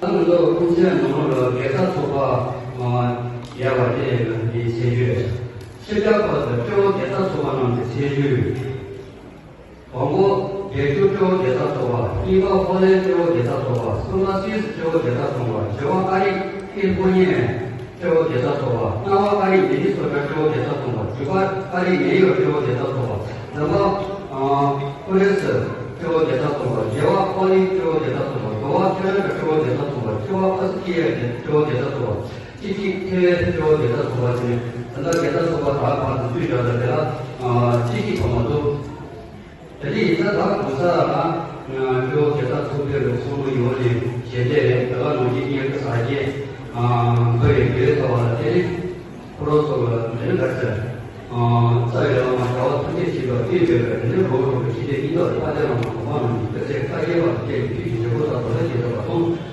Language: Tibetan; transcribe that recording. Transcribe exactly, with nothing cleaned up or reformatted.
ད་ང་ཚོ་སྐུ་མཁྱེན་ནང་ལ་དགེ་རྩ་ཚོགས་པ་ཡོད་པ་དེ་ཡི་ཚེས་བཅུ་རེད། ཤེས་བྱ་སྐོར་དུ་སྤྲེའུ་དགེ་རྩ་ཚོགས་པ་རྣམས་ཀྱི་ཚེས་བཅུ། དང་པོ་བེད་སྤྱོད་སྤྲེའུ་དགེ་རྩ་ཚོགས་པ། གཉིས་པ་ཧོ་ལན་སྤྲེའུ་དགེ་རྩ་ཚོགས་པ། གསུམ་པ་སུད་སི་སྤྲེའུ་དགེ་རྩ་ཚོགས་པ། བཞི་པ་ཨ་རི་ཀེ་ལི་ཧྥོ་ནི་ཡའི་སྤྲེའུ་དགེ་རྩ་ཚོགས་པ། ལྔ་པ་ཨ་རི་མི་ནི་སོ་ཊ་སྤྲེའུ་དགེ་རྩ་ཚོགས་པ། དྲུག་པ་ཨ་རི་ནེའུ་ཡོག་སྤྲེའུ་དགེ་རྩ་ཚོགས་པ། བདུན་པ་ཨ་ཀུ་རེ་སི་སྤྲེའུ་དགེ་རྩ་ཚོགས་པ། བརྒྱད་པ་ཧོ་ལན་སྤྲེའུ་དགེ་རྩ་ཚོགས་པ། དགུ་པ་ཁེ་ན་ཌ་སྤྲེའུ་དགེ་རྩ་ཚོགས་པ། བཅུ་པ་ཨོ་སི་ཀྲི་ཡ་སྤྲེའུ་དགེ་རྩ་ཚོགས་པ། བཅུ་གཅིག་ཐེ་ཝན་སྤྲེའུ་དགེ་རྩ་ཚོགས་པ་བྱས་ནས། ད་ལྟ་དགེ་རྩ་ཚོགས་པ་དག་ཕར་དུ་བསྡུས་བཞག་ན་དེ་ལ་ཨ་བཅུ་གཅིག་ཙམ་མ་གཏོགས། དེ་ནས་ཡིན་ན་ད་གོང་ས་སྤྲེའུ་དགེ་རྩ་ཚོགས་པའི་ལུགས་སྲོལ་ཡོངས་ནས་ཞལ་འདེབས་རེད། ད་ག་ནང་བཞིན་སྙན་ཁུ་ཟ་རྒྱས་འབུལ་བའི་དགེ་བའི་ཐོག་ལ་དེ་ནས་ཁོ་རང་ཚོ་ལ་དེ་ནས་ག་ཚོད་རྩ་བའི་བླ་མ་བྱ་བ་ཐམས་ཅད་མཁྱེན་པ་ཀུན་སྤྱོད་པའི་དེ་ནས་རོགས་རོགས་ཀྱི་ཤེས་ལྡན་སྙིང་སྟོབས་དཔལ་ལྡན་བླ་མ་གོ་འཕང་རྣམས་ཀྱི་སྐུ་ཚེ་བསྐལ་བརྒྱའི་བར་དུ་བསྐྱལ་བའི་མཐུ་ཡིས་འཇུག་སྒོ་དང་དོ་ལ་སྐྱེ་ཐུབ་པ་དང་།